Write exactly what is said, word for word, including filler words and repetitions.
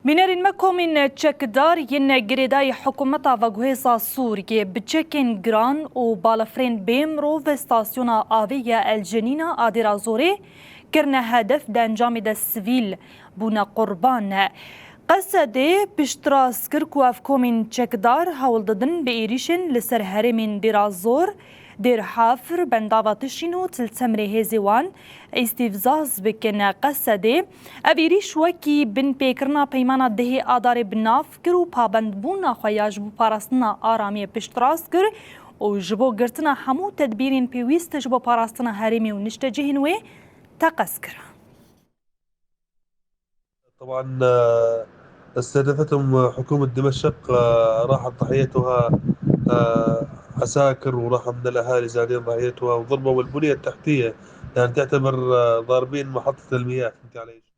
Bînerên me, komên çekdar yên girêdayî hikûmeta veguhêza Sûriyê bi çekên giran û balafirên bê mirov stasyona avê ya El Cenîna a Dêra Zorê kirine hedef, di encamê de sivîl bûne qurban. Qesedê piştrast kir ku ev komên çekdar hewl didin bi êrîşên li ser herêmên Dêra Zor, Dêr Hafir, Bendava Tişîn û Til Temrê hêzê wan îstîfzaz bikin. Qesedê ev êrîş wekî binpêkirina peymana dehê Adarê bi nav kir û pabendbûna xwe ya ji bo parastina aramiyê piştrast kir û ji bo girtina hemû tedbîrên pêwîst ji bo parastina herêmê û niştecihên wê teqez kir. طبعا آه، استهدفتهم حكومة دمشق، آه، راحت ضحيتها آه، عساكر وراح من الأهالي زادين ضحيتها وضربوا البنية التحتية، يعني تعتبر آه، ضاربين محطة المياه، فهمت علي؟